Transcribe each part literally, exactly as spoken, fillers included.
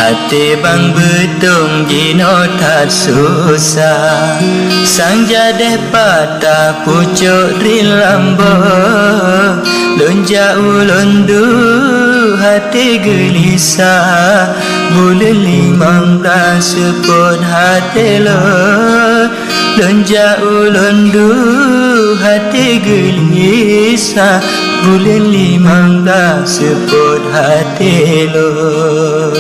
Até bang beutông jinoe that susah, sang jadéh patah pucôk rin lam boh. Lôn jak ulôn duek até geulisah, buleuen limong blah seupôt até lôn. Lôn jak ulôn duek até geulisah, buleuen limong blah seupôt até lôn.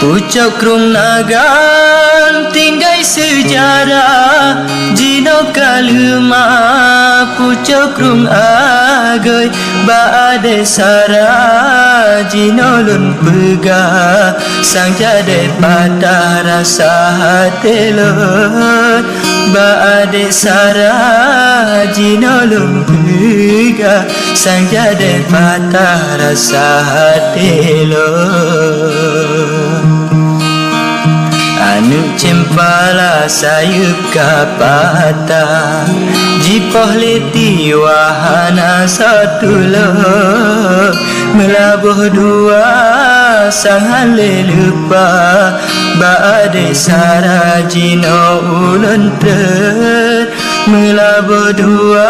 Pucôk krueng Nagan tinggai seujarah, jinoe ka leumah pucôk krueng Agui. Bak adék Sarah jinoe lôn peugah, sang jadéh patah rasa até lôn. Bak adék Sarah jinoe lôn peugah, sang jadéh patah rasa até lôn. Aneuk ceumpala sayeuep ka patah, jipoh lé tiwa hana soe tulông. Meulaboh dua sang han lé leupah, bak adék Sarah jinoe ulôn treun. Meulaboh dua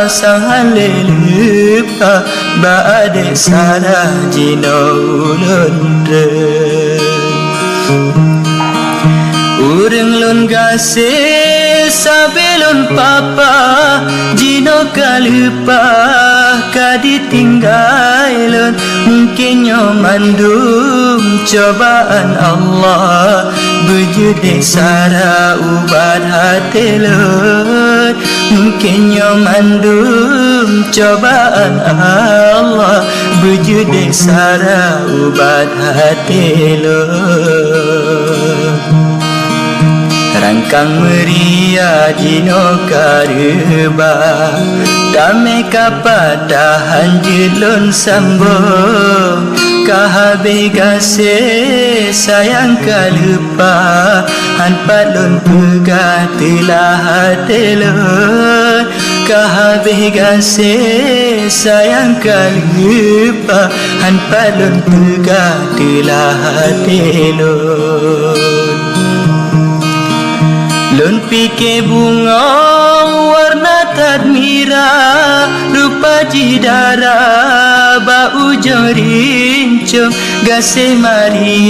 sang han lé leupah, bak adék Sarah jinoe ulôn treun. Ureuëng lôn gaséh sabe lôn papa, jinoe ka leupah ka ditinggai lôn. Mungken nyoe mandum cobaan Allah, beujeuet dék Sarah ubat até lôn. Mungken nyoe mandum cobaan Allah, beujeuet dék Sarah ubat até lôn. Rangkang meuria jinoe ka reubah, tamé ka patah han jeuet lôn sambông. Ka habéh gaséh sayang ka leupah, han pat lôn peugah teulah até lôn. Ka habéh gaséh sayang ka leupah, han pat lôn peugah teulah até lôn. Lôn pike bungöng warna that mirah, rupa jih dara bak ujoe rincong. Gaséh Maria